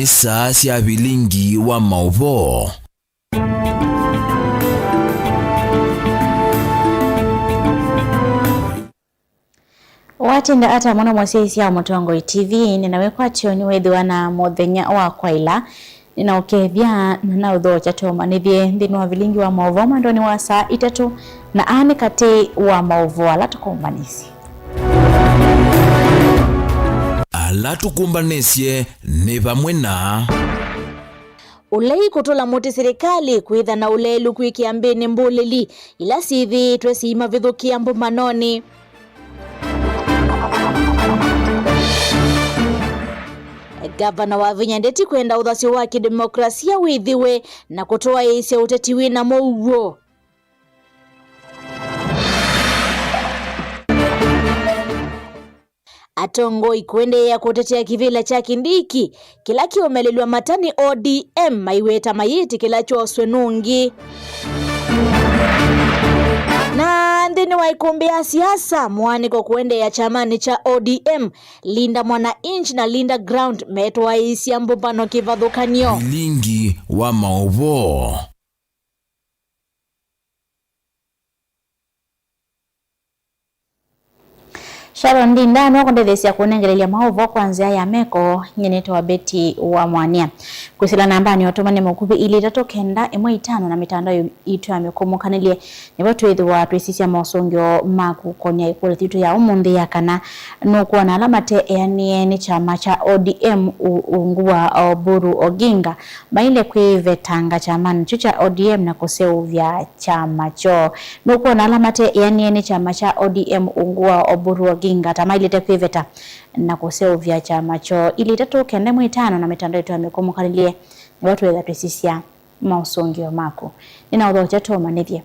Ni saa sya vilingi wa mauvoo. Watinda ata mwana mwasiaisia Mutongoi TV ninawekwa chioni wethiwa na muthenya wa kwaila ninaukethya na uthocha tumanithie nthini wa vilingi wa mauvoo mwendoni wa saa itatu na ane kati wa mauvoo ala tukumbanisye. Ala tukumbanisye ni vamwe na ulei kutula muti serikali kwitha na ulelu kwikia mbini mbulili ila sithiitwe siimavithukia mbumanoni. Gavana wa Vinya Ndeti kwenda uthasyo wa kidemokrasia withiwe na kutoa isya uteti wina muuo. Atongoi kuendeea kutetea kivila cha Kindiki kila kiomelelwa matani ODM maiweta mayiti kila choswe nungi. Na nthini wa ikumbi ya siasa mwaniko kuendeea chamani cha ODM Linda Mwananchi na Linda Ground metwa isya mbumbano kivathukanio. Vilingi wa mauvoo. Sharon Ndinda nokundethesya kunengelelia mauvoo kwa nzia ya meko nyenete wa Beti wa Mwania kwisila nambani otumane mukuvi ili 3 9 1 5 na mitandao itu ya mikumukanilye nivo twithiwa twisisya mosungio maku konya ikulu thitu ya umunthi ya kana nukuona ala mate eanie ni chama cha ODM ungu wa Oburu Oginga maile kwivetanga chamani chu cha ODM na kuseuvya chama cho nukuona ala mate eanie ni chama cha ODM ungu wa Oburu Oginga tamailite kwiveta na kuseuvya chama cho ili 3 9 1 5 na mitandao yetu ya mikumukanilye watu wetha twisisya mausungio mako ninauthocha tumanithye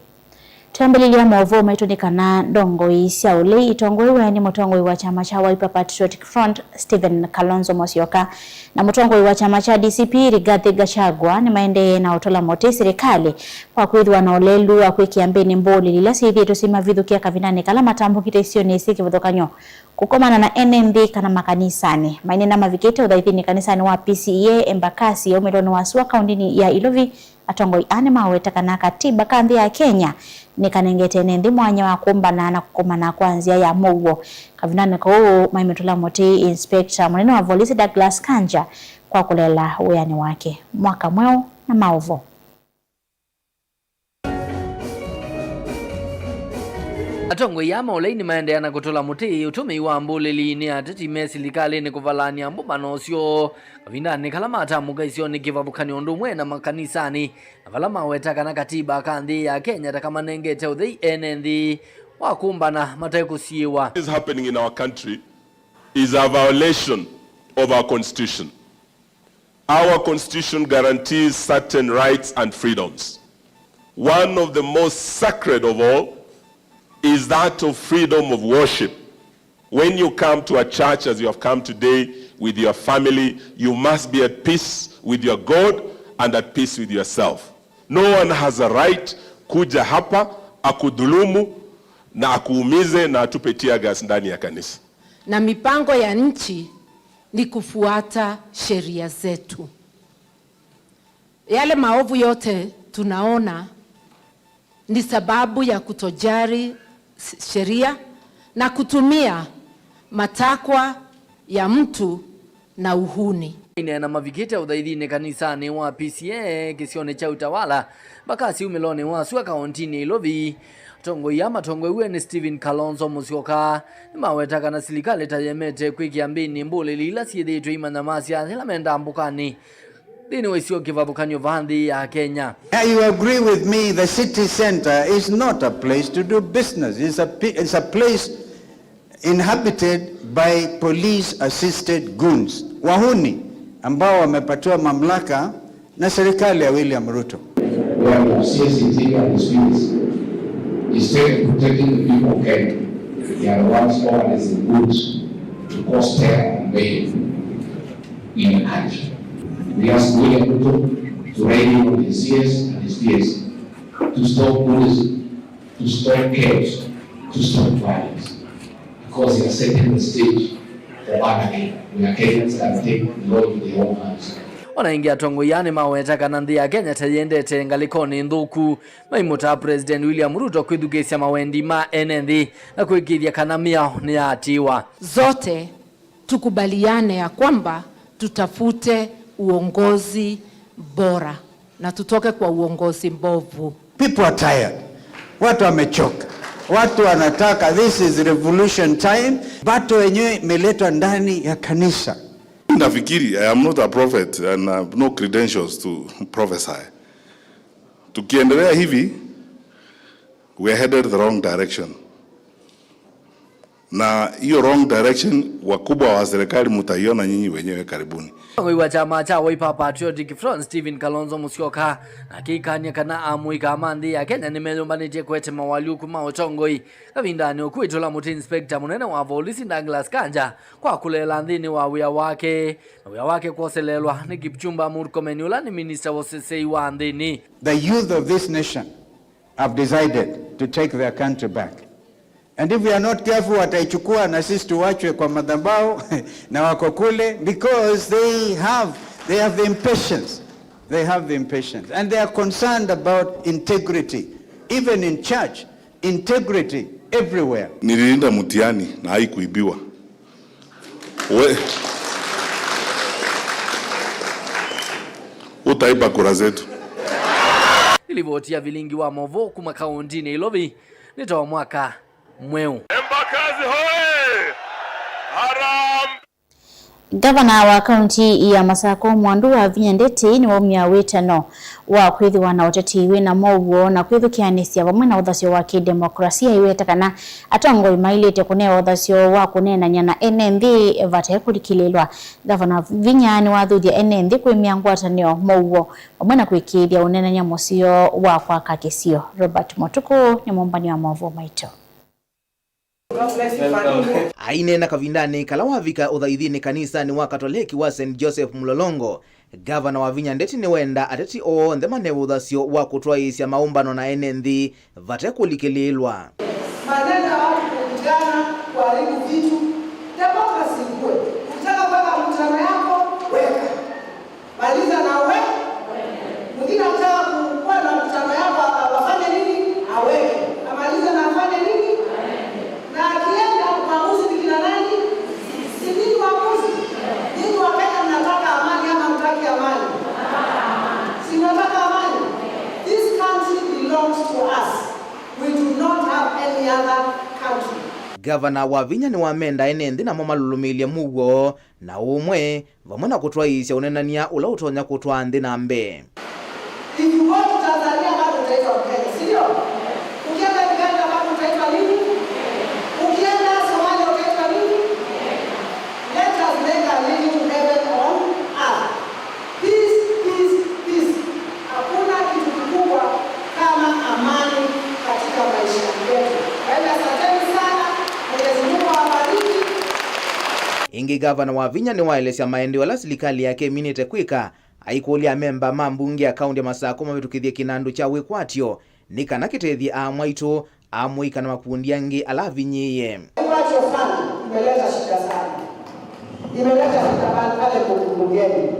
twambililia mauvoo maitu ni kana ndongoi sya ulei itongoiwe ni mutongoi wa chama cha Wiper Patriotic Front Stephen Kalonzo Musyoka na mutongoi wa chama cha DCP Rigathi Gachagua ni maendee na utola moti serikali kwa kwithiwa na ulelu wa kwikia mbini mbuli lila sithitwe simavithukia kavinani kala matambukite isio ni isi kivuthukanyo kukomana na NMB kana makanisani mainena mavikite uthaithini kanisani wa PCEA Embakasi umiloni wa Sua kaundini ya Ilovi atongoi ane maweta kana katiba kambi ya Kenya nikanengete nendi mwanya wa kumbana na kukomana kwa nzia ya muuo kavinani kuu maimetula moti inspector munene wa polisi Douglas Kanja kwa kulela uyani wake mwaka mweo na mauvo. Atongoi ya maulei ni maendeea na kutola muti utumi wa mbulili ni ateti me silikali ni kuvalania mbumbano syo kavindani kala matamuka isyo ni kivathukani undu umwe na makanisani na vala maweta kana katiba ka nthi ya Kenya takamanengete uthei ene nthi wa kumbana matekusiiwa. What is happening in our country is a violation of our constitution. Our constitution guarantees certain rights and freedoms. One of the most sacred of all is that of freedom of worship. When you come to a church as you have come today with your family, you must be at peace with your God and at peace with yourself. No one has a right kuja hapa akudhulumu na akuumize na atupe tear gas ndani ya kanisa. Na mipango ya nchi ni kufuata sheria zetu. Yale maovu yote tunaona ni sababu ya kutojali sheria na kutumia matakwa ya mtu na uhuni. Na mavikite uthaithini kanisani wa PCEA kisione cha utawala Mbakasi umiloni wa Sua kauntini Ilovi tongoi ya matongoi ni Stephen Kalonzo Musyoka ni mawetaka na silikali tayemete kwikia mbini mbulili ila syithitwe imanyamasya ila menda mbukani thini wa isio kivathukanio va nthi ya Kenya. You agree with me, the city center is not a place to do business. It's a place inhabited by police assisted goons, wahuni ambao wamepatiwa mamlaka na serikali ya William Ruto. Instead of protecting the people of Kenya, they are the ones organizing goods to cause terror and mayhem in the country. We ask William Ruto to radio on his ears and his peers to stop bullism, to stop chaos, to stop violence, because they are setting the stage for anarchy, where Kenyans can take the law into their own hands. Ona ingi atongoi aa nimaweta kana nthi ya Kenya tayendete ngalikoni nthuku maimutaa President William Ruto kwithukiisya mawendi ma ene nthi na kwikithia kana miao ni yatiwa. Zote tukubaliane ya kwamba tutafute uongozi bora na tutoke kwa uongozi mbovu. People are tired. Watu wamechoka. Watu wanataka, this is revolution time. Bato wenyewe imeletwa ndani ya kanisa. Nafikiri, I am not a prophet and I have no credentials to prophesy. Tukiendelea hivi, we are headed the wrong direction. Na hiyo wrong direction wakubwa wa serikali mutaiona nyinyi wenyewe karibuni. Mutongoi wa chama cha Wiper Patriotic Front Stephen Kalonzo Musyoka akikania kana amuika ma nthi ya Kenya nimeyumbanĩtie kwete mawaliuku ma utongoi kavindani ukwitula muti inspector munene wa volisi Douglas Kanja kwa kulela nthini wa wia wake na wia wake kwoselelwa ni Kipchumba Murkomen ula ni minister wa usesei wa nthini. The youth of this nation have decided to take their country back. And if we are not careful, wataichukua na sisi tuwachwe kwa madhabahu na wako kule, because they have the impatience. They have the impatience. And they are concerned about integrity. Even in church, integrity everywhere. Nililinda mtihani na haikuibiwa. Utaiba kura zetu. Ilivotia vilingi wa movo kuma kauntini Ilovi nitoa mwaka mweu. Embakasi hoye! Haram! Gavana wa kaunti ya Masako Mwandu wa Vinya Ndeti ni waumia witano wa kwithiwa na uteti wina mouo na kwithukianisya vamwe na uthasyo wa kidemokrasia iwetekana atongoi mailite kunewa uthasyo wa kunenanya na ene nthi vate kulikililwa. Gavana Vinya ni wathuthia ene nthi kwimia ngwatanio mouo vamwe na kwikithia unenanya musio wa kwaka kisio. Robert Motuku ni mumbani wa maovu maito. Aine na kavindani kala wavika uthaithini kanisani wa Katoliki wa St Joseph Mlolongo. Gavana wa Vinya Ndeti ni wenda ateti oonthe mane uthasyo wa kutwaisya maumbano na ene nthi vate kulikililwa. Maneno ya watu kupigana, kuharibu vitu, demokrasi ikue. Ukitaka kuweka mkutano yako, weka. Maliza na we. Mwingine anataka kuwa na mkutano yako, wafanye nini? Aweke. Amaliza na afanye nini? Na akienda maamuzi ni kina nani? Si ninyi waamuzi? Ninyi wa Kenya mnataka amani ama mtaki amani? Si mnataka amani? This country belongs to us. We do not have any other country. Gavana wa Vinya ni wamenda ene nthi namo malulumilie muguo na umwe vamwe na kutwaisya unenania ula utonya kutwaa nthi na mbe. If you go to Tanzania bado utaitwa Mkenya, si ndio? Ukienda Uganda bado utaitwa nini? Ukienda Somalia utaitwa nini? Let us make a living heaven on earth. Peace, peace, peace. Hakuna kitu kikubwa kama amani katika maisha yetu. Kwa hivyo asanteni sana. Mwenyezi Mungu awabariki. Ingi gavana wa Vinya ni waelesya maendeleo la serikali yake minite kwika aikulia memba ma mbunge ya kaunti ya Masako mavitukithie kinandu cha wikwatyo ni kana kitethie amwaitu amwika na makundi angi alavinyiie. Wikwatyo Fund imeleta shida sana. Imeleta shida pale bungeni.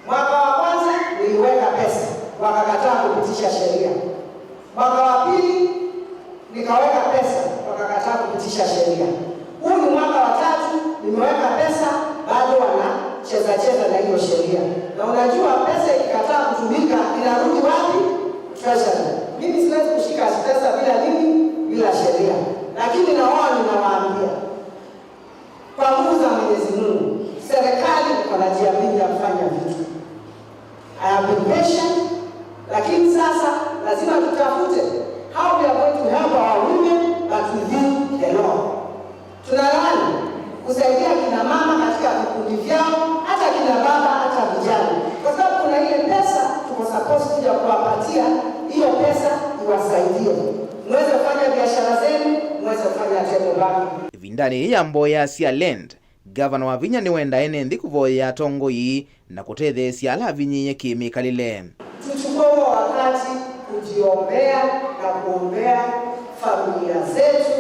Mwaka wa kwanza niliweka pesa, wakakataa kupitisha sheria. Mwaka wa pili nikaweka pesa, wakakataa kupitisha sheria. Huu ni mwaka wa tatu nimeweka pesa, bado wanacheza cheza na hiyo sheria. Na unajua pesa ikikataa kutumika inarudi wapi? Treasury. Mimi siwezi kushika pesa bila nini? Bila sheria. Lakini na wao ninawaambia, kwa nguvu za Mwenyezi Mungu, serikali iko na njia mingi ya kufanya vitu. I have been patient, lakini sasa lazima tutafute how we are going to help our women but within the law. Tunalaani kusaidia kina mama katika vikundi vyao, hata kina baba, hata vijana, kwa sababu kuna ile pesa tuko supposed kuja kuwapatia, hiyo pesa iwasaidie muweze kufanya biashara zenu, muweze kufanya table banking. Ivindani ya mboya sya Lent, gavana wa Vinya ni wenda ene nthi kuvoya tongoi na kutetheesya ala avinyiie kimikalile. Tuchukue huo wakati kujiombea na kuombea familia zetu,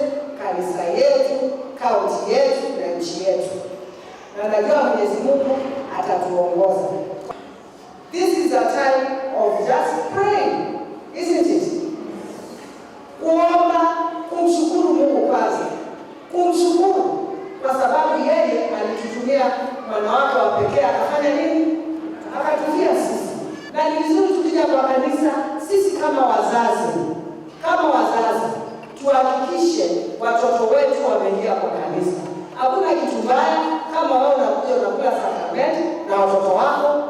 kanisa yetu, kaunti yetu na nchi yetu. Na najua Mwenyezi Mungu atatuongoza. a time of just praying, isn't it? Kuomba, kumshukuru Mungu kwanza, kumshukuru kwa sababu yeye alitutumia mwana wake wa pekee akafanya nini? Akatufia sisi. Na ni vizuri tukija kwa kanisa, sisi kama wazazi tuhakikishe watoto wetu wameingia kwa kanisa. Hakuna kitu mbaya kama wewe unakuja unakula sakramenti na watoto wako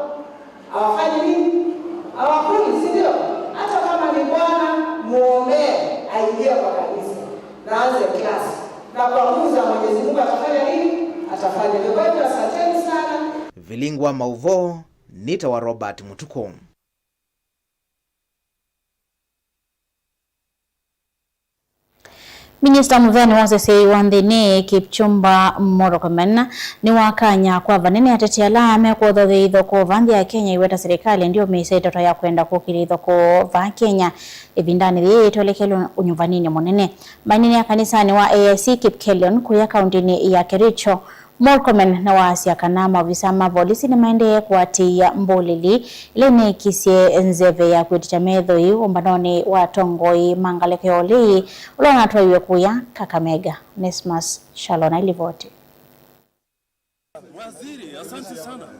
hawafanyi nini? Hawakuli, si ndio? Hata kama ni bwana, muombee aingie kwa kanisa na aanze class, na kwa nguvu za Mwenyezi Mungu atafanya nini? Atafanya hivyo. Kwa hivyo asanteni sana. Vilingwa Mauvo nita wa Robert Mutuku. Minista muveni wa sesei wa nthini Kipchumba Murkomen ni wakanya kwa vanene ateti ala mekwothothia ithoko va nthi ya Kenya iweta serikali ndio misa itoto ya kwenda kukiria ithoko va Kenya ivindani yii itwelekelwe unyuvanini munene. Manene ya kanisani wa AIC Kipkelion kuya kauntini ya Kericho. Murkomen na waasya kana maovisa ma volisi ni maendee kuatia mbulili ile niikisye nzeve ya kwiticha methoi umbanoni wa tongoi mangalekeo ula unatwaiwe kuya Kakamega. Nesmas Shalona ilivoti.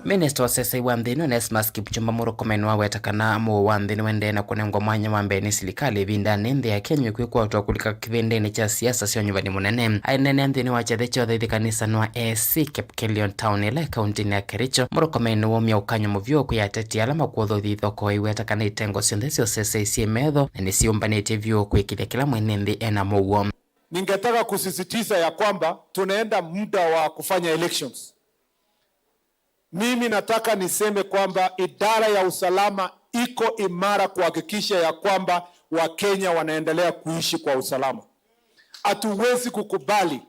Minista wa sesei wa nthini Onesmus Kipchumba Murkomen waweta kana muo wa nthini wendee na kunengwa mwanya wa mbee ni silikali ivindani nthi ya Kenya kwikwatwa kulika kivindini cha siasa sya unyuvani munene. Ainene nthini wa chathe chothe ithi kanisani wa AIC Kipkelion town ila kauntini ya Kericho. Murkomen womia ukanyo muvyo kwi ateti ala makwothothia ithoko iweta kana itengo syonthe sya usesei syi metho na nisiumbanitye vyu kwikithya kila mwene nthi ena muuo. Ningetaka kusisitiza ya kwamba tunaenda muda wa kufanya elections. Mimi nataka niseme kwamba idara ya usalama iko imara kuhakikisha ya kwamba Wakenya wanaendelea kuishi kwa usalama. Hatuwezi kukubali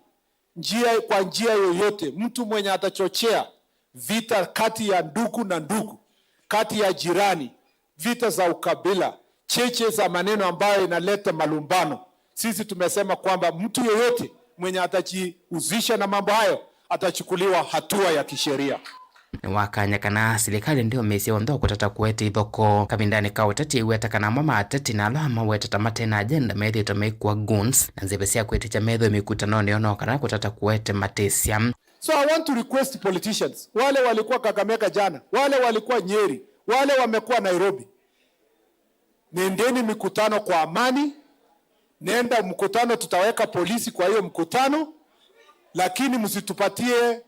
kwa njia yoyote mtu mwenye atachochea vita kati ya ndugu na ndugu, kati ya jirani, vita za ukabila, cheche za maneno ambayo inaleta malumbano. Sisi tumesema kwamba mtu yoyote mwenye atajihusisha na mambo hayo atachukuliwa hatua ya kisheria. Wakanya kana silikali ndio mesi ontho kutata kuete ithoko kavindani ka uteti iweta kana amwe maateti na ala maweteta matena agenda methitwe meikwa goons na nzeve sya kwiticha metho mikutanoni ono kana kutata kuete matesya. So I want to request politicians, wale walikuwa Kakamega jana, wale walikuwa Nyeri, wale wamekuwa Nairobi, nendeni mikutano kwa amani. Nenda mkutano, tutaweka polisi kwa hiyo mkutano, lakini msitupatie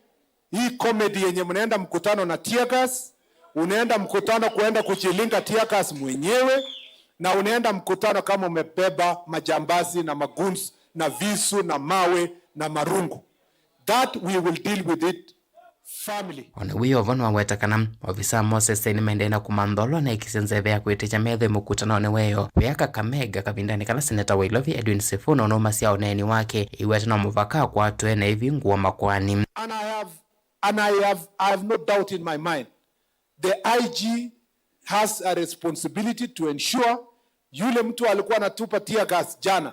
hii comedy yenye mnaenda mkutano na tear gas, unaenda mkutano kuenda kujilinga tear gas mwenyewe, na unaenda mkutano kama umebeba majambazi na maguns na visu na mawe na marungu. That we will deal with it family. Ona wiyo no waweta kana ofisa Moses ni maendee na kumantholwa na ikisya nzeve ya kwiticha metho mukutanoni weyo kuya Kakamega kavindani kala seneta wa Ilovi Edwin Sifuna unomasya uneni wake iweta no muvaka kwatwe na ivi nguo makwani. And I have no doubt in my mind the IG has a responsibility to ensure yule mtu alikuwa anatupa tear gas jana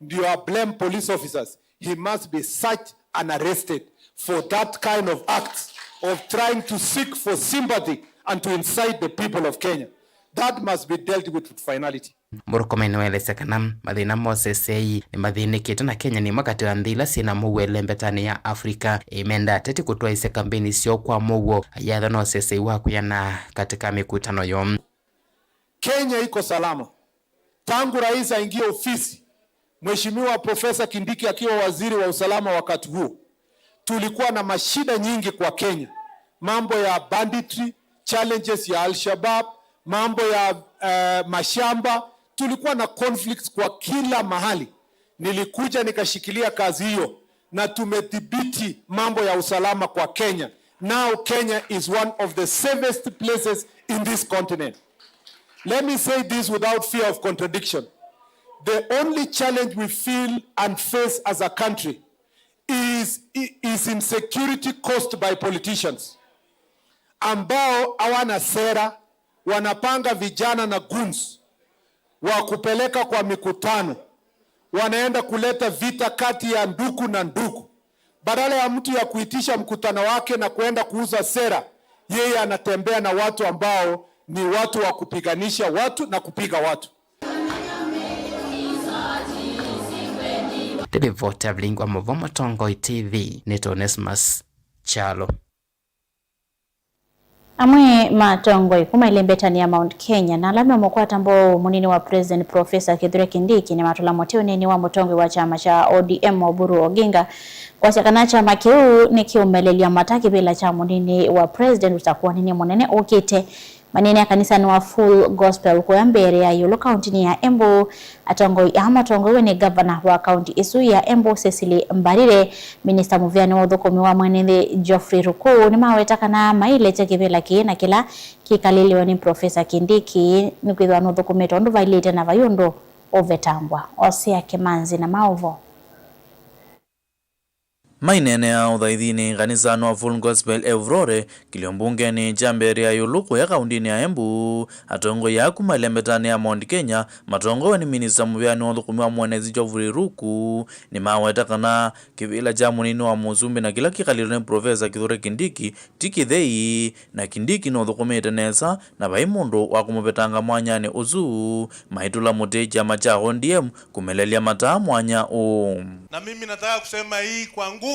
ndio blame police officers. He must be searched and arrested for that kind of act of trying to seek for sympathy and to incite the people of Kenya. That must be dealt with finality. Murkomen welesya kana mathina mosesei ni mathinikite na Kenya ni makati wa nthi ila syina muuo ilembetani ya Afrika imenda ateti kutwaisya kampeni syo kwa muuo ayatha no sesei wa kuyana katika mikutano yo. Kenya iko salama tangu rais aingie ofisi, Mheshimiwa Profesa Kindiki akiwa waziri wa usalama wakati huo, tulikuwa na mashida nyingi kwa Kenya, mambo ya banditry, challenges ya Al-Shabaab, mambo ya mashamba, tulikuwa na conflicts kwa kila mahali. Nilikuja nikashikilia kazi hiyo na tumedhibiti mambo ya usalama kwa Kenya. Now Kenya is one of the safest places in this continent. Let me say this without fear of contradiction. The only challenge we feel and face as a country is insecurity caused by politicians ambao hawana sera, wanapanga vijana na goons wa kupeleka kwa mikutano, wanaenda kuleta vita kati ya ndugu na ndugu. Badala ya mtu ya kuitisha mkutano wake na kuenda kuuza sera, yeye anatembea na watu ambao ni watu wa kupiganisha watu na kupiga watu. Riboti ya Vilingi wa Mauvoo Mutongoi TV ni Onesmus Chalo. Amwe matongoi kuma ilembetani ya Mount Kenya na labda mokwata mbo munini wa President Professor Kithure Kindiki ni matula moteo nini wa mutongoi wa chama cha ODM Oburu Oginga kwasya kana chama kiu ni kiumelelia mataki bila cha munini wa President utakuwa nini munene okite manene ya kanisa ni wa Full Gospel kwa mbere ya Yolo County ni ya Embu atongoi ama tongowe ni governor wa county isu ya Embu Cecily Mbarire minister muvyani wa uthukomi wa mwenene Geoffrey Ruku ni maweta kana maile cha kivela ki na kila kikaliliwa ni Professor Kindiki ni kwithwa no thukumite undu vailite na vayundu uvetangwa Osea Kimanzi na Maovo. Mainene ya uthaithini kanisani wa Full Gospel Evrore kiliombungeni cha mbere ya yuluku ya kaundini ya Embu atongoi aku malembetani ya Mount Kenya matongowe ni minista muvyani wa uthukumi wa mwenezi Geoffrey Ruku ni maweta kana kivila cha munini wa musumbi na kila kikalilwe ni Professor Kithure Kindiki ti kithei na Kindiki no uthukumite nesa na vai mundu wa kumupetanga mwanyani usu maitula muti chama cha ODM kumelelia mataa mwanya uu. Na mimi nataka kusema hii kwa nguvu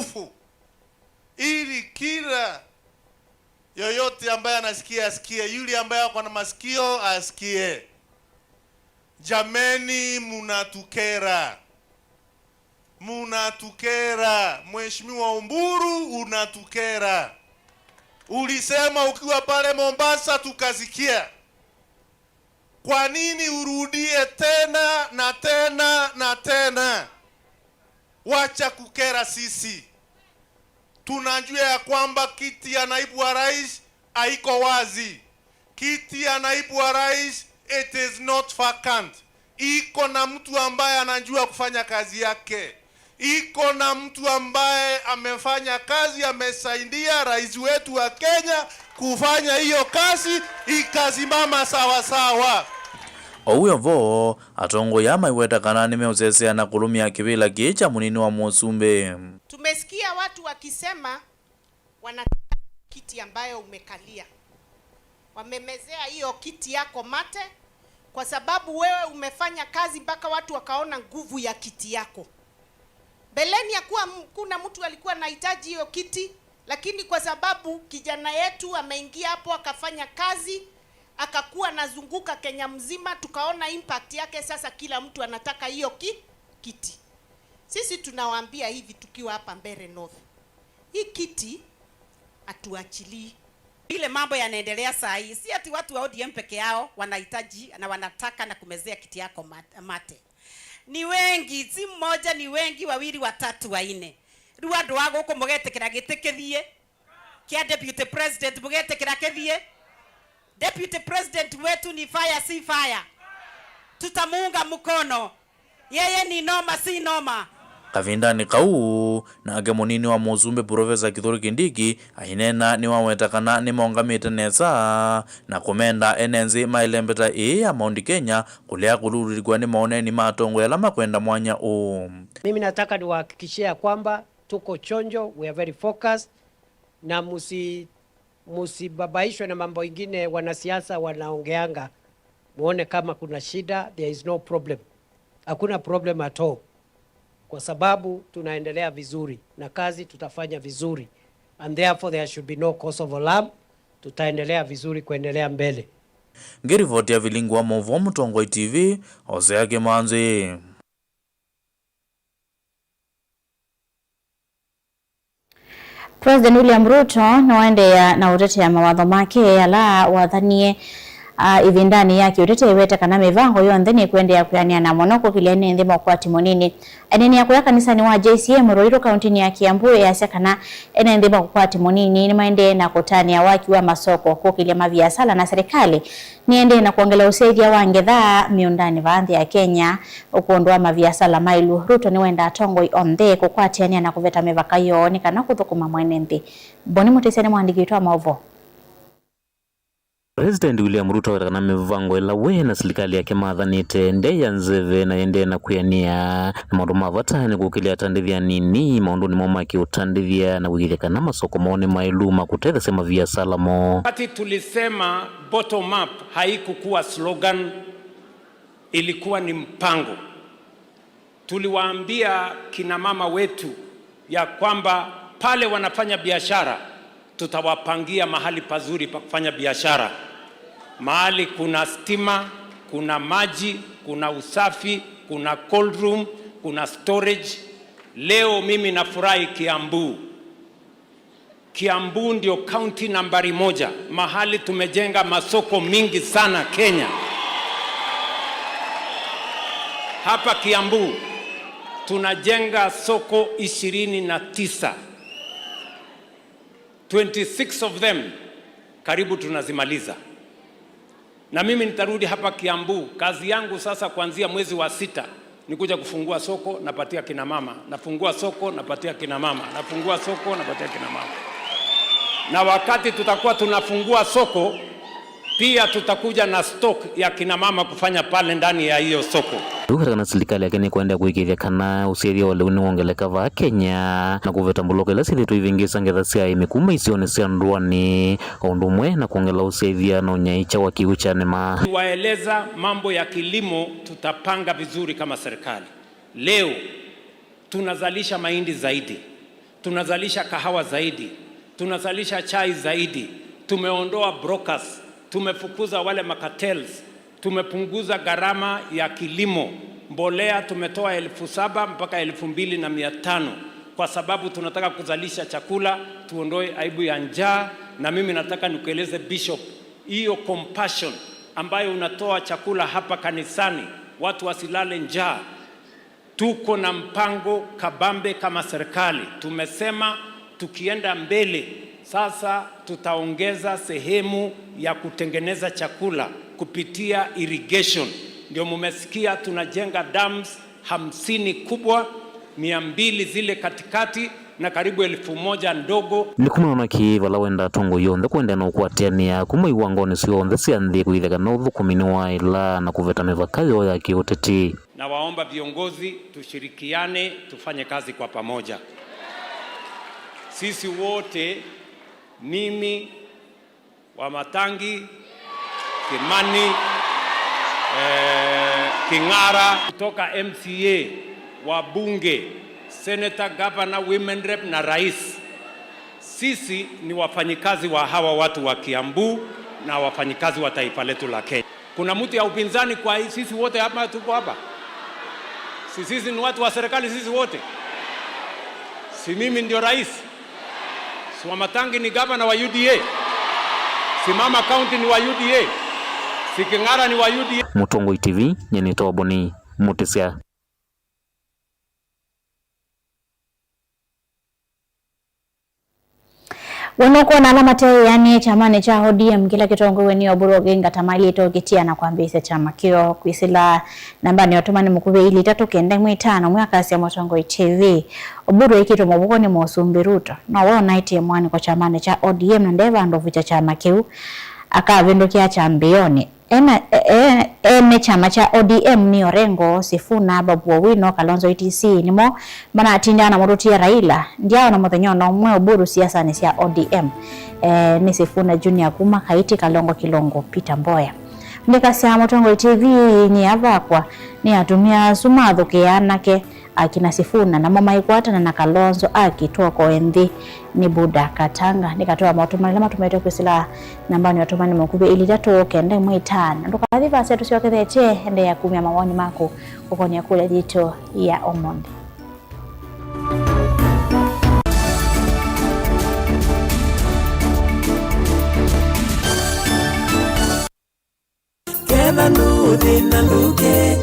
ili kila yoyote ambaye anasikia asikie, yule ambaye ako na masikio asikie. Jameni, munatukera, munatukera. Mheshimiwa Umburu, unatukera. Ulisema ukiwa pale Mombasa tukasikia. Kwa nini urudie tena na tena na tena? Wacha kukera sisi. Tunajua ya kwamba kiti ya naibu wa rais haiko wazi. Kiti ya naibu wa rais, it is not vacant. Iko na mtu ambaye anajua kufanya kazi yake. Iko na mtu ambaye amefanya kazi, amesaidia rais wetu wa Kenya kufanya hiyo kazi ikasimama sawa sawa. Ouyo vo atongoi amaiweta kana nimeusesea na kulumia kivila kii cha munini wa musumbi. Tumesikia watu wakisema wanataka kiti ambayo umekalia, wamemezea hiyo kiti yako mate, kwa sababu wewe umefanya kazi mpaka watu wakaona nguvu ya kiti yako. Beleni ya kuwa kuna mtu alikuwa anahitaji hiyo kiti, lakini kwa sababu kijana yetu ameingia hapo akafanya kazi, akakuwa anazunguka Kenya mzima, tukaona impact yake. Sasa kila mtu anataka hiyo kiti. Sisi tunawaambia hivi tukiwa hapa Mbeere North, hii kiti hatuachilii. Ile mambo yanaendelea saa hii, si ati watu wa ODM peke yao wanahitaji na wanataka na kumezea kiti yako mate. Ni wengi, si mmoja, ni wengi, wawili, watatu, wanne. Riu andu a guku mugetikira giti kithie kia deputy president, mugetikira kithie. Deputy president wetu ni fire, si fire. Tutamuunga mkono. Yeye ni noma, si noma. Kavindani kau nake munini wa musumbi Professor Kithure Kindiki ainena ni waweta kana ni mongamite nesa na kumenda enenzi mailembeta ii ya Mount Kenya kulia kulururikwa ni maoneni matongwe ala makwenda mwanya uu. Mimi nataka niwahakikishie kwamba tuko chonjo, we are very focused, na musibabaishwe na mambo ingine wanasiasa wanaongeanga, muone kama kuna shida. There is no problem, hakuna problem at all, kwa sababu tunaendelea vizuri na kazi tutafanya vizuri, and therefore there should be no cause of alarm. Tutaendelea vizuri kuendelea mbele. Ngiripoti ya Vilingi wa Mauvoo Mutongoi TV, Hosea Kimanzi. President William Ruto niwaendeea na utetea mawatho make ala wathanie ivindani yake utete iwete kana mivango yonthe ni kuendeea kwiania na mono kukilia ni nthi mokwati munini. Enene ya kuya kanisani wa JCM Ruiru kaunti ya Kiambu yasya kana ene nthi mokwati munini ni maendee na kutania waki wa masoko kukilia mabiasala na serikali niende na kuongela usaidia wa ngetha miundani va nthi ya Kenya ukuondoa mabiasala mailu. Ruto ni wenda atongoi onthe kukwatiania na kuveta mivaka yoo ni kana kuthukuma mwene nthi. Boni Mutisia ni mwandiki wetu wa mauvoo. President William Ruto wetakana mivango ila we na silikali yake mathanite nde ya nzeve na yende na kuyania na maundu ma vata ni kukilia atandithia nini maundu nimo makiutandithia na kuigithia kana masoko moo ni mailuma kutethesya maviasala mo. Wakati tulisema bottom up haikukuwa slogan, ilikuwa ni mpango. Tuliwaambia kina mama wetu ya kwamba pale wanafanya biashara tutawapangia mahali pazuri pa kufanya biashara, mahali kuna stima, kuna maji, kuna usafi, kuna cold room, kuna storage. Leo mimi nafurahi Kiambu. Kiambu ndio kaunti nambari 1 mahali tumejenga masoko mingi sana Kenya. Hapa Kiambu tunajenga soko 29. 26 of them karibu tunazimaliza. Na mimi nitarudi hapa Kiambu. Kazi yangu sasa kuanzia mwezi wa 6 ni kuja kufungua soko, napatia kina mama, nafungua soko, napatia kina mama, nafungua soko, napatia kina mama. Na wakati tutakuwa tunafungua soko pia tutakuja na stock ya kina mama kufanya pale ndani ya hiyo soko. Katika silikali yake ni kuenda kuikithia kana usethia wa leu ni wongeleka va Kenya na kuveta mbuloko ila sithitwe ivingisa ngetha sya aimi kuma isione sya nduani undu umwe na kuongela usethia na unyaicha wa kiu cha nima. Waeleza mambo ya kilimo tutapanga vizuri kama serikali. Leo tunazalisha mahindi zaidi, tunazalisha kahawa zaidi, tunazalisha chai zaidi, tumeondoa brokers, tumefukuza wale macartels, tumepunguza gharama ya kilimo. Mbolea tumetoa 7,000 mpaka 2,500 kwa sababu tunataka kuzalisha chakula, tuondoe aibu ya njaa. Na mimi nataka nikueleze Bishop, hiyo compassion ambayo unatoa chakula hapa kanisani, watu wasilale njaa. Tuko na mpango kabambe kama serikali. Tumesema tukienda mbele sasa tutaongeza sehemu ya kutengeneza chakula kupitia irrigation. Ndio mumesikia tunajenga dams 50 kubwa, 200 zile katikati na karibu 1,000 ndogo. Ni kumana na kiiva wenda tongo yonthe kwenda na ukwatiania kuma iwangoni sionthe sia nthi kwitheka na uthukumi ni wa ila na kuveta mivaka yoo ya kiuteti. Na waomba viongozi tushirikiane, tufanye kazi kwa pamoja. Sisi wote, mimi, Wamatangi, Kimani, King'ara kutoka MCA, wabunge, senator, governor, women rep na rais. Sisi ni wafanyikazi wa hawa watu wa Kiambu na wafanyikazi wa taifa letu la Kenya. Kuna mtu ya upinzani kwa hii? Sisi wote hapa tuko hapa. Sisi ni watu wa serikali sisi wote. Si mimi ndio rais? Si Wamatangi ni governor wa UDA? Si Mama County ni wa UDA? Si King'ara ni wa UDA? Mutongoi TV, nyenito Boni Mutisia. Wenokuwa na alama te yani chamane cha ODM kila kitongo weni Oburu Oginga tamali itokitia na kuambisa chama kio kwisila namba ni otomani mukube ili 3 9 5 mwaka sia Mutongoi TV. Oburu ikito mabuko ni Mosumbi Ruto na wao naiti mwani kwa chamane cha ODM na ndeva ndovu cha chama kiu akavindukia chambioni ene chama cha ODM ni Orengo, Sifuna, Babu Owino, Kalonzo etc nimo manatinda na murutia Raila ndiao na muthenya na umwe Oburu siasa ni cia ODM ni Sifuna Junior kuma Kaiti Kalongo Kilongo Peter Mboya ndikasia Mutongoi TV ni avakwa ni atumia sumathukia anake akina Sifuna na mama ikwatana na Kalonzo akitoa koenthi ni Buda Katanga nikatoa matumani lama tumaite kwisila nambani watumani mukube ili 3 9 5 ndukathi vase tusiokethete ende ya kumya mawoni mako kukonia kule jito ya Omondi. Kena nuthi na nduke.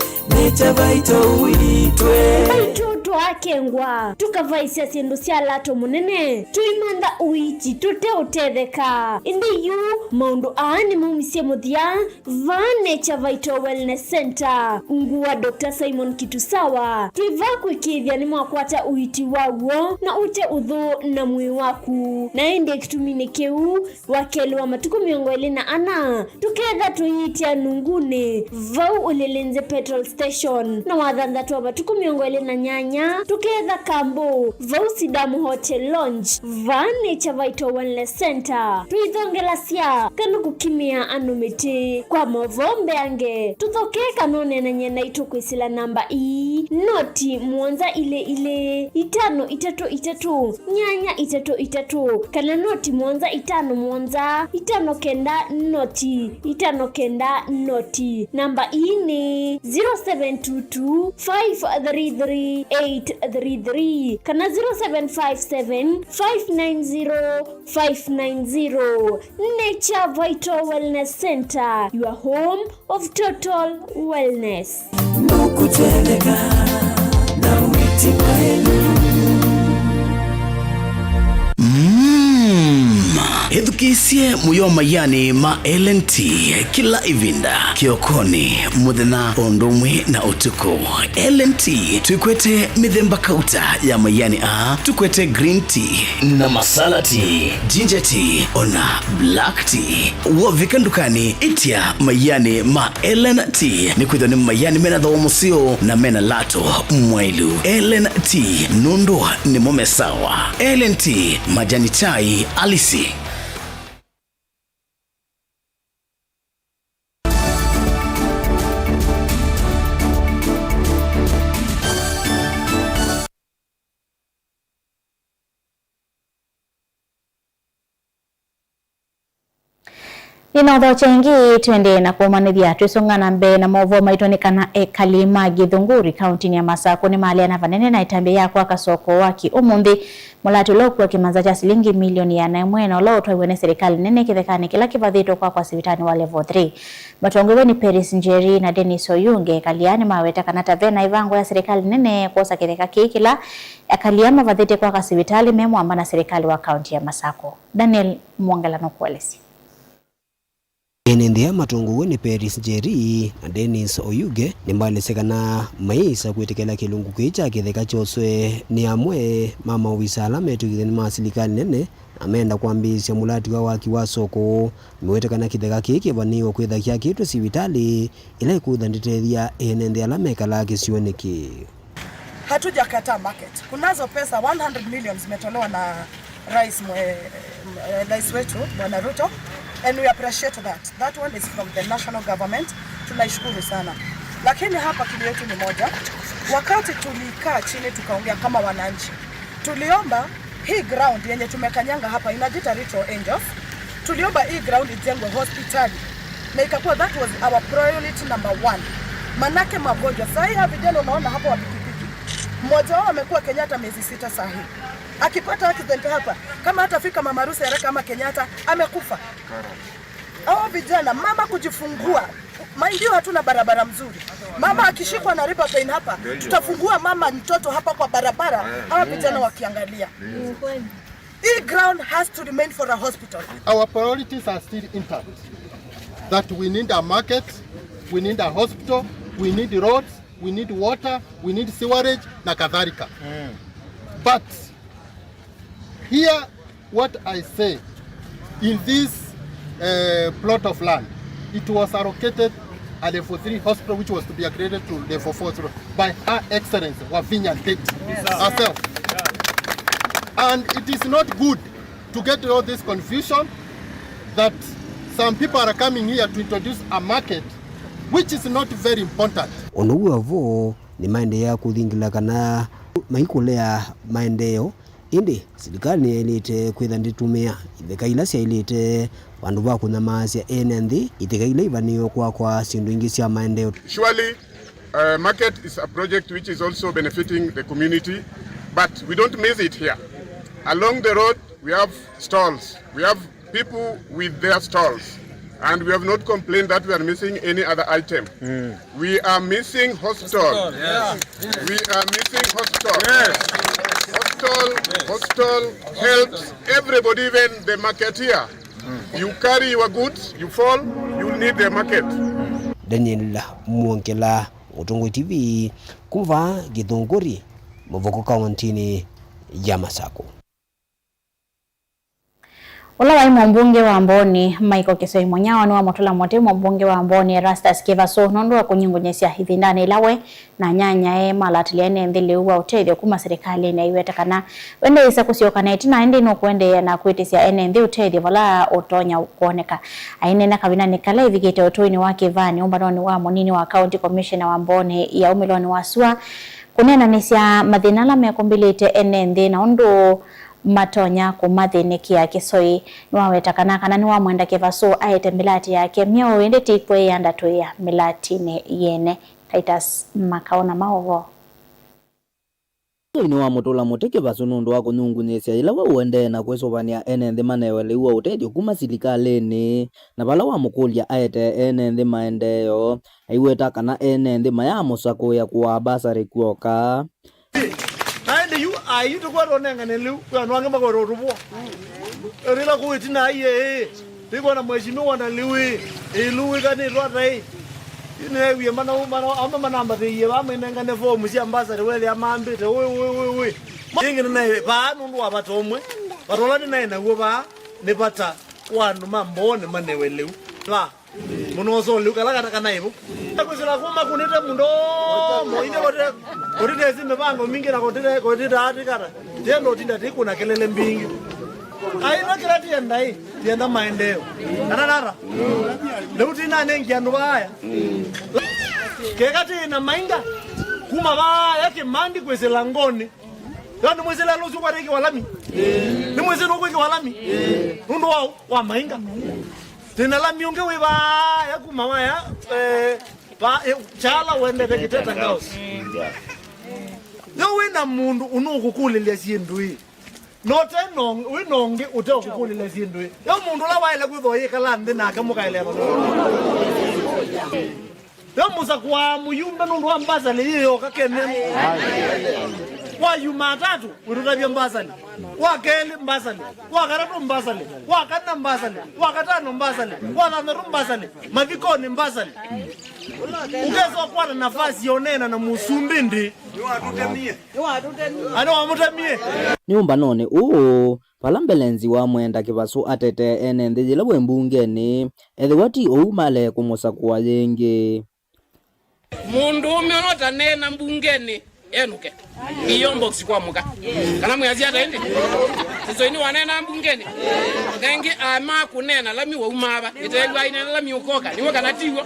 tukakengwa tukavaisya sindu sya lato munene tuimantha uichi tuteutetheka indi yu maundu aa ni maumisye muthia va Nature Vital Wellness Center nguwa Dr. Simon Kitusawa twiva kwikithia ni mwakwata uiti wawo na ute uthu na mwi waku na indi kitumini kiu wakeli wa matuku 24 tuketha tuyitia nunguni vau ulilinze petrol station na wathanthatu wa matuku 28 tuketha kambo vau Sidamu Hotel Lounge va Nature Vital Wellness Center twithongela sya kana kukimia anu miti kwa movombe ange tuthoke kanone na nyena itu kwisila namba ii noti muonza ile ile 5 3 3 8 3 3 kana noti muonza 5 muonza 5 kenda noti 5 kenda noti namba ii ni 0722 533 833 kana 0757 590 590. Nature Vital Wellness Center, your home of total wellness. Ethukisie muyo mayani ma LNT kila ivinda kiokoni muthenya ondumwe na utuku. LNT tuikwete mithemba kauta ya mayani a tukwete green tea na masala tea, ginger tea ona black tea. Wovika ndukani itia mayani ma LNT ni kwithwa ni mayani mena thogo musio na mena lato mwailu. LNT nundu ni mume sawa. LNT majani chai alisi. Ninautho chengi twende na kuumanithia twisongana mbe na movo maitonikana ekalima Githunguri kaunti ya Masaku ni mali ana vanene na itambia yakwa kasoko waki umuthi mulati ulo kimanza cha silingi milioni ya 9 na ulo utwaiwe ni serikali nene kithekani kila kivathitwo kwa sivitani wa level 3 matongowe ni Paris Njeri na Dennis Oyunge kaliani maweta kana tavena ivango ya serikali nene kuosa kitheka kikila akaliama vathite kwa kasivitali memwamba na serikali wa kaunti ya Masaku. Daniel Mwangala no kuelesi. Enenthia matongowe ni Paris Njeri na Dennis Oyuge ni malisekana maisa kwitikela kilungu kii kitheka kyoswe ni amwe ma maovisa ala metukithe ni ma silikali nene amenda kwambisya mulati wa waki wa soko miwetekana kitheka kii kivaniwa kwitha kyakitwe sivitali ila ikwitha nditethya enenthi ala mekala kisioni kii. Hatujakataa market. Kunazo pesa 100 million zimetolewa na rais wetu Bwana Ruto. And we appreciate that. That one is from the national government. Tunaishukuru sana. Lakini hapa kilio yetu ni moja. Wakati tulikaa chini tukaongea kama wananchi, tuliomba hii ground yenye tumekanyanga hapa inajiita Little Angels. Tuliomba hii ground ijengwe hospitali. Na ikakuwa that was our priority number 1. Manake magonjwa. Sasa hivi vijana unaona hapo wa pikipiki. Mmoja wao amekuwa Kenyatta miezi 6 sasa hivi. Akipata accident hapa, kama hatafika mama harusi haraka kama Kenyatta, amekufa. Hao vijana, mama kujifungua, ndio hatuna barabara mzuri. Mama akishikwa na riba pain hapa, tutafungua mama mtoto hapa kwa barabara, hawa vijana wakiangalia. Hii ground has to remain for a hospital. Our priorities are still intact. That we need a market, we need a hospital, we need roads, we need water, we need sewerage na kadhalika. But here, what I say, in this plot of land, it was allocated a level 3 hospital which was to be upgraded to level 4 by Her Excellency Wavinya Ndeti herself. And it is not good to get all this confusion that some people are coming here to introduce a market which is not very important. Onoguo vo ni maendeeo kuthingila kana maikulea maendeeo indi serikali niyailite kwitha nditumia itheka ila syailite vandu va kunyamasya ene nthi itheka ila ivaniwe kwakwa syindu ingi sya maendeeo. Surely market is a project which is also benefiting the community, but we don't miss it here. Along the road we have stalls, we have people with their stalls, And we have not complained that we are missing any other item. We are missing hospital. Yeah. We are missing hospital. Yes. Hospital helps everybody, even the marketeer. You carry your goods, you fall, you need the market. Daniel Mwongela, Utongoi TV, kumva Githunguri, Mavoko Kauntini ya Masaku. Ula wa mbunge wa Amboni Michael Kisoi Munyao ni wa mutula mote mbunge wa Amboni Erastus Kivaso nundu wa kunyungunyesya ithindani ilawe na nyanya e malatiliene nthili uwa utethyo kuma serikali na iweta kana wende isa kusioka na itina ende no kuendeea na kwitisya ene nthi utethyo vala utonya kuoneka aine na kavina nikala ivikite utuini wa Kivani umbanoni wa munini wa county commissioner wa Amboni ya umiloni wa sua kunena nisya mathina ala mekumbilite ene nthi na undu matonya kumathinikia Kisoi niwaweta kana kana niwamwenda Kivaso aete milati yake myao ende tikwe yanda tuya milatine yene. Titus Makaona maovo ni wa mutula muti Kivaso nundu wa kunyungunyisya ila we uendee na kwisuvania ene nthi maneweliwa utethyo kuma silikalini na vala wa mukulya aete ene nthi maendeeo aiweta kana ene nthi mayamusakuya kuwa basari kuoka. Aende yu ayu tukwaro nengane liu kwa nwange magoro rubwa rila kuitina iye tiko na mheshimiwa na liwi iluwi kani rwatai ine mana mana ama manamba the ye ama nengane form cia ambassador wele amambite we we we we ingi ne ba nundu wa batomwe batola ni naina guo ba ni bata wanu mambone manewe liu la munoso liu kala kana kana ibu akusila kuma kunite mundo mo ine kote kotite si mipango mingi na kotite kotite atikata tiendo tinda tikuna kelele mbingi aina kila tienda hii tienda maendeleo kana nara leo tina nengi andu baya kekati na mainga kuma baya kimandi kwezela ngoni ndio mwezela luzu kwa reki walami ni mwezela uko walami nundu wao wa mainga tena la miunge we baya kuma waya ba chala wende tekiteta ngaos yo wena mundu unokukulilia sindu hii note nong we nonge ute okukulile sindu yo mundu la waile kwitho yikala nthi nake mukaelera yo musa kwa muyumbe nundu wa mbasali yiyo kakene wa Jumatatu wirutavya mbasali wa keli mbasali wa karatu mbasali wa kana mbasali wa katano mbasali wa thanthatu mbasali mathikoni mbasali ukezo kwa nafasi yonena na musumbi ndi ano wamutemie ni umbanone uu pala mbelenzi wa mwenda Kivaso atete ene nthi yila we mbungeni ethiwa ti uu male kumusakuwa yingi mundu ume onotanena mbungeni enuke iyo box kwa muka kana mwazi ata indi sizo ini wanena mbungeni ngengi ama kunena lami wa umaba itelwa ina lami ukoka niwe kana tiwo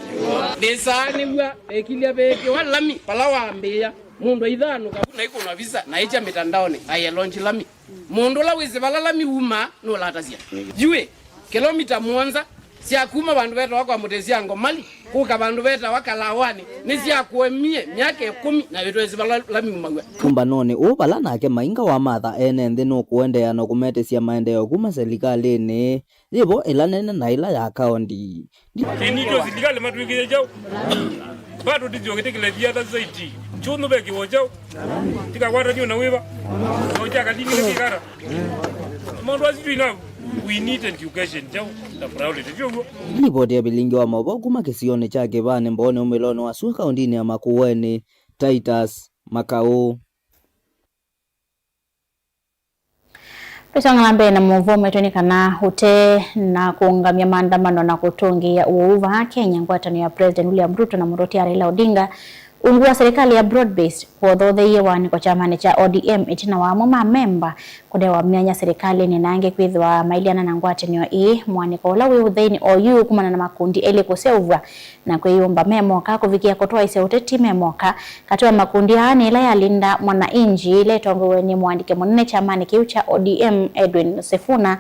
nisaniwa ekilia beke wa lami pala waambia mundu ithano kabuna iko visa na icha mitandaoni aye launch lami mundu la wizi bala lami uma no latazia jue kilomita mwanza sia kuma bandu beta wakwa mutezia ngomali kuka bandu beta wakalawani nisia kuemie miaka 10 na bitwezi lami umagwa kumbanone ubala nake mainga wa matha ene nthi no kuendeea no kumetesia maendeleo kuma serikalini yibo ila nene na ila ya kaunti kinito serikali matwikire jau bado tijogete thia zaidi chunu beki wojau tikakwata nyuna wiba ojaka dini kikara mundu azitwina. We need education jau the priority jogo Ripoti ya bilingi wa maobo kuma kisione cha Kivani mbone umilono wa Sua kauntini ya Makueni. Titus Makau Tusang'alambe na muvomo etoni kana hute na kuungamia maandamano na kutungia uuva Kenya ngwatano ya President William Ruto na Muroti Raila Odinga ungu wa serikali ya broad based kuothothe wani kwa chama cha ODM itina wa mama memba kudewa myanya serikali ni nange kwithwa mailiana na ngwatanio ii mwaniko ula wi uthaini OU kumana na makundi eli kuseuvwa na kwiyumba memoka kuvikia kutoa ise uteti memoka kati wa makundi hani ila yalinda mwananchi ile tongowe ni mwandike munene chamani kiu cha ODM Edwin Sifuna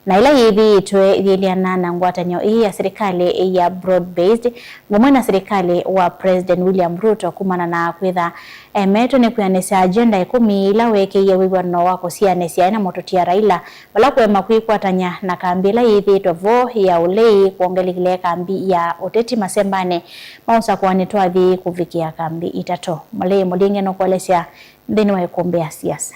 Na ila yithiitwe yiliana na ngwatanio ii ya serikali ya broad based vamwe na serikali wa President William Ruto kumana na kwitha emetwe ni kwianisya agenda 10 ila wekiie wiwano wa kusianisya na mututia Raila vala kwema kwikwatanya na kambi ila yithiitwe vo ya ulei kuongelikile kambi ya uteti masembane mausakuani twathi kuvikia kambi itatu. Mulei mulinge no kuelesya nthini wa ikumbi ya siasa.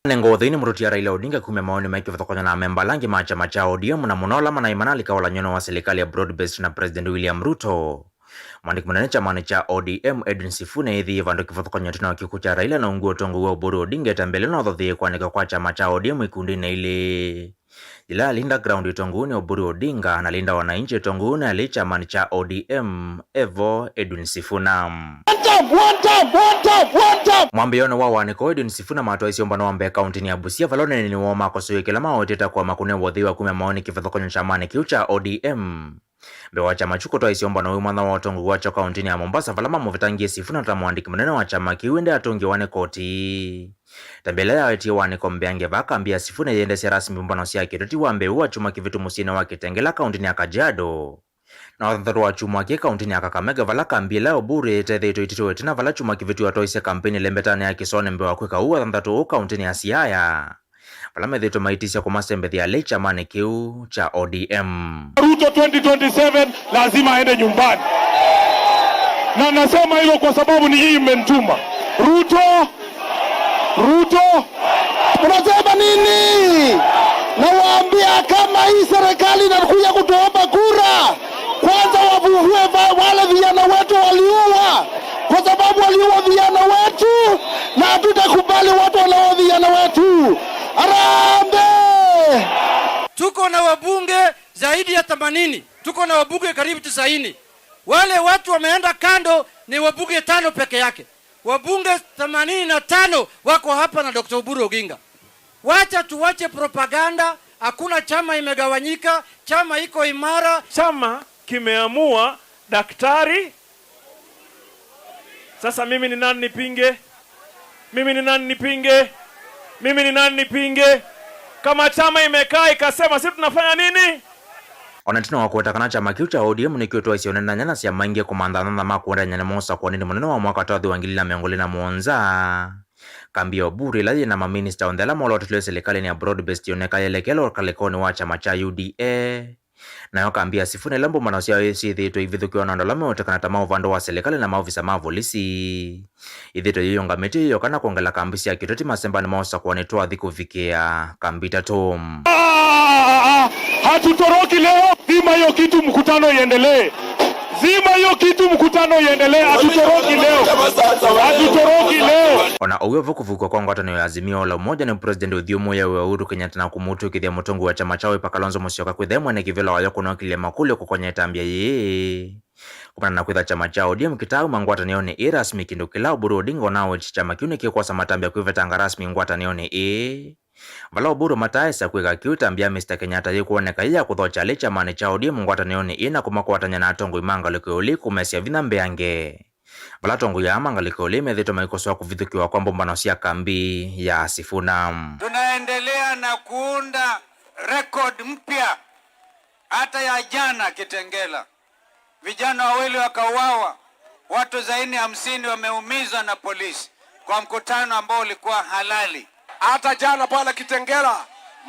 Nengo murutia Raila Odinga kumia maoni maiki vathokonya na memba langi ma chama cha ODM na munola mana imanali kawala nyono wa serikali ya broad based na President William Ruto. Mwandiki munene chamani cha ODM Edwin Sifuna ithi vandu kivathokonya tuna kiku cha Raila na unguo tongo wa Oburu Odinga tambele no thothi kwanika kwa chama cha ODM ikundini ili ila linda ground itonguni Oburu Odinga na linda wananchi itonguni ali chamani cha ODM Evo Edwin Sifuna. Mwambiano wa waniko Edwin Sifuna matwa isiomba no wambe kaunti ni Busia valone ni woma kosoyekela maoteta kwa makune wothiwa kumya maoni kivathokonyo chamani kiu cha ODM. Mbewa chama chuko twa isiomba no mwana wa otongo wa cha kaunti ya Mombasa valama muvitangie Sifuna ta mwandiki munene wa chama kiu ende atongi wane koti. Tambela ya eti wane kombeange vakambia Sifuna yendese rasmi mbano sia kitoti wambe uwa chuma kivitu musina wa Kitengela kaunti ya Kajiado. Na wathanthatu wa chuma ki kaunti ya Kakamega vala kambi la Oburu tethetho itito etina vala chuma kivitu atoise kampeni lembetane ya Kisone mbewa kwika uwa thanthatu kaunti ya Siaya. Vala methetho maitisya kumasembe ya le chamani kiu cha ODM. Ruto 2027 lazima aende nyumbani. Na nasema hivyo kwa sababu ni hii mmenituma. Ruto, Ruto, unasema nini? Nawaambia kama hii serikali inakuja kutuomba kura, kwanza wavuvue wale vijana wetu waliuwa, kwa sababu waliuwa vijana wetu na hatutakubali watu wanaoua vijana wetu. Harambee! Tuko na wabunge zaidi ya 80, tuko na wabunge karibu 90. Wale watu wameenda kando ni wabunge 5 peke yake. Wabunge 85 wako hapa na Dr. Oburu Oginga. Wacha tuwache propaganda, hakuna chama imegawanyika, chama iko imara. Chama kimeamua daktari. Sasa mimi ni nani nipinge? Mimi ni nani nipinge? Mimi ni nani nipinge? Kama chama imekaa ikasema sisi tunafanya nini? Ona tino wakuwetakana chama kiu cha ODM nikiotwa isionena nyana sia maingi kumandana na makuenda nyana mosa kwa nini munene wa mwaka twathi wa 2027. Kambi ya Oburu ila na maminista ondhela molototile serikali ni ya broad based yoneka yelekelo kalekoni wa chama cha UDA. Nayo kambi ya Sifuna ila mbumbano sia sithitwe ivithukiwa na andu ala meotekana ta mauvando wa serikali na maofisa ma volisi. Ithitwe yiyungamite iyo kana kuongela kambi sia kitoti masembani maosa kuwa nitwathi kuvikia kambi tatu. Hatutoroki leo, zima hiyo kitu, mkutano iendelee. Zima hiyo kitu, mkutano iendelee. Hatutoroki leo. Hatutoroki leo. Ona uwe vukuvuko kwa ngwatanio ya Azimio la Umoja ni President Uthiu Muya wa Uhuru Kenyatta na kumutukithia mutongo wa chama chao pa Kalonzo Musyoka kwitha mwene kivila wayo kunokilia makulio kukonya itambia yii. Kumana na kwitha chama chao ODM kitau mangwatanio ni irasmi kindu kila Oburu Odinga nao chama kiu nikikwasa matambia kwivetanga rasmi ngwatanio ni ii. Vala Oburu mataesa kwika kiu tambia Mr Kenyatta yikuoneka iya kuthocha le chamani cha ODM ngwatanio ni ina kumakwatanya na atongoi mangaliko uli kumesia vinya mbeange. Vala tongo ya mangaliko uli methitwe maikosoa kuvithukiwa kwa mbumbano sia kambi ya Sifuna. Tunaendelea na kuunda record mpya hata ya jana Kitengela. Vijana wawili wakauawa, watu zaidi ya 50 wameumizwa na polisi kwa mkutano ambao ulikuwa halali. Hata jana pale Kitengela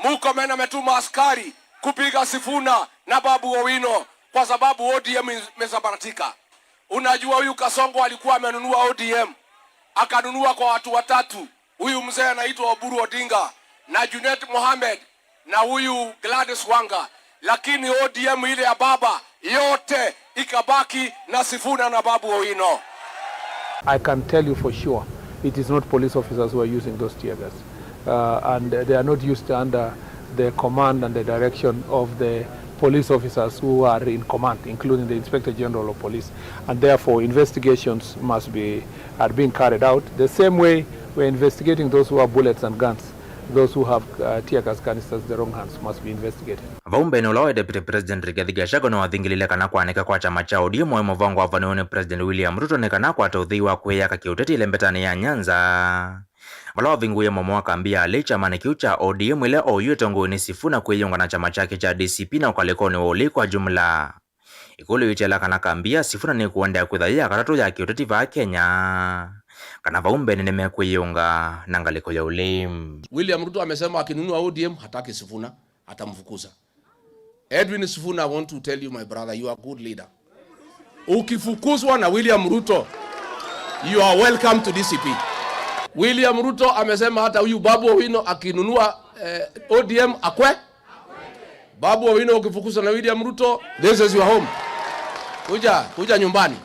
Murkomen ametuma askari kupiga Sifuna na Babu Owino kwa sababu ODM imesambaratika. Unajua huyu Kasongo alikuwa amenunua ODM, akanunua kwa watu watatu. Huyu mzee anaitwa Oburu Odinga na Junet Mohamed na huyu Gladys Wanga, lakini ODM ile ya baba yote ikabaki na Sifuna na Babu Owino. I can tell you for sure it is not police officers who are using those tear gas. And they are not used under the command and the direction of the police officers who are in command, including the Inspector General of Police. And therefore, investigations are being carried out. The same way we're investigating those who have bullets and guns. Those who have tear gas canisters, the wrong hands must be investigated. Vaumbeni ula wa Deputy President Rigathi Gachagua niwathingilile kana kwanika kwa chama cha ODM wa muvango wa vanione President William Ruto ni kana kwata uthii wa kwiyaka kiuteti ile mbetani ya Nyanza. Vala wavinguye momo akambia ali chamani kiu cha ODM ile oyu etongoi ni Sifuna kwiyunga na chama chake cha DCP na ukalikoni wa uli kwa jumla. Ikulu itela kana kambia Sifuna ni kuendea kwithaia katatu ya kiuteti va Kenya kana vaumbene nimekwiyunga na ngaliko ya uli. William Ruto amesema akinunua ODM hataki Sifuna, atamfukuza. Edwin Sifuna, I want to tell you my brother, you are a good leader. Ukifukuzwa na William Ruto, you are welcome to DCP. William Ruto amesema hata huyu Babu Owino akinunua ODM akwe. Babu Owino ukifukuzwa na William Ruto, this is your home. Kuja, kuja nyumbani.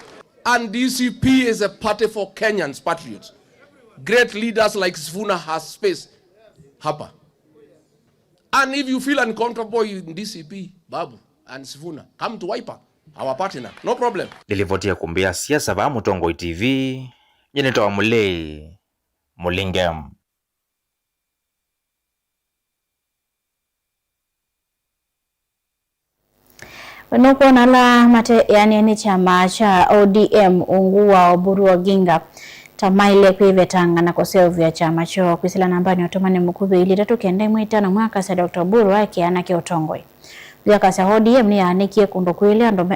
And DCP is a party for Kenyans, patriots. Great leaders like Sifuna has space hapa. And if you feel uncomfortable in DCP, Babu and Sifuna, come to Wiper, our partner. No problem. Nilivotia kumbia siasa va Mutongoi TV, nyenetoa Mulei Mulingem. Nukuona la mate yani ni chama cha ODM ungu wa Oburu Oginga tamaile kwivetanga na kuseuvya chama cho kwisila nambani otomane mukubi ili tatu kenda imwe itano mwaka sa Dr. Oburu ake anake utongoi yakasa ODM ni yanikie kundu kwile andu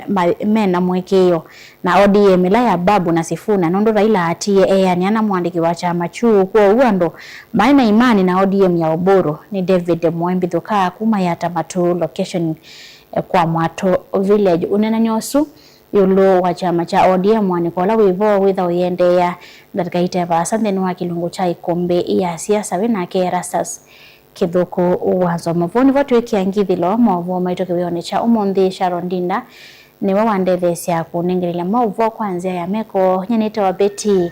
mena mwikio na ODM ila ya Babu na Sifuna nondo Raila atie yani ana mwandiki wa chama chuu kwa uando maana imani na ODM ya Oburu ni David Mwembi thuka kuma ya Tamatu location kwa Mwato village unena nyosu yulu wa chama cha ODM wanikola wivo witha uyendeya ndatika iteva asante wa kilungu cha ikombe ya siasa winake Erastus Kithuku wanzo mavoni votu ikiangithilo movo maito kiwione cha umonthi Sharon Dinda niwe wandethesya kunengereria mauvo kwa nzia ya meko nyenete wa Betty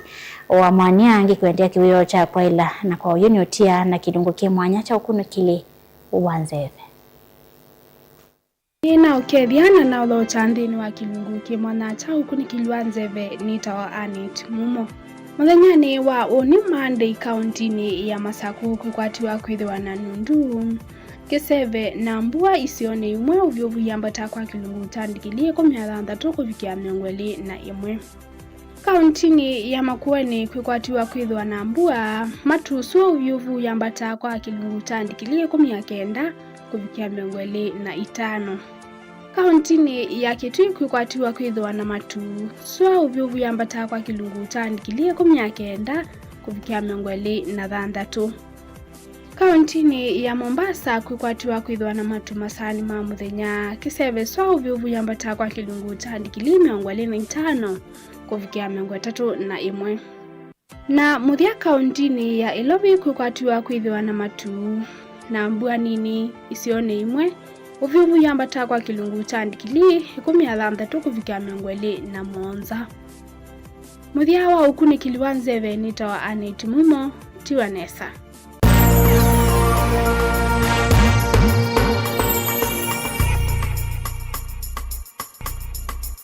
wa Mwanyangi kwendea kiwio cha kwaila na kwa uyo niotia na kilungu kimwanya cha ukunukili wanzethe Ina ukethiana na uthocha nthini wa kilungu kimwana cha ukunikili nzeve nitawa Anet Mumo. Muthenyani wa uni Monday kaunti-ini ya Masaku kwikwatiwa kwithiwa na nundu kiseve na mbua isione imwe uvyuvu yambata kwa kilungu cha ndikili 16 kuvikia 21. Kaunti-ini ya Makueni kwikwatiwa kwithiwa na mbua matusu uvyuvu yambata kwa kilungu cha ndikili 19 kuvikia 25. Kaunti-ini ya Kitui kwikwatiwa kwithiwa na matu swa uvyuvu yambata kwa kilungu cha ndikili 19 kuvikia 26. Kaunti-ini ya Mombasa kwikwatiwa kwithiwa na matu masani ma muthenya kiseve swa uvyuvu yambata kwa kilungu cha ndikili 25 kuvikia 31. Na muthia kaunti-ini ya Ilovi kwikwatiwa kwithiwa na matu na mbua nini isione imwe uvyuvu yambata kwa kilungu cha ndikili 16 kuvikia 27. Muthia wa ukunikili wa nzeve nitawa Anet Mumo tiwa nesa.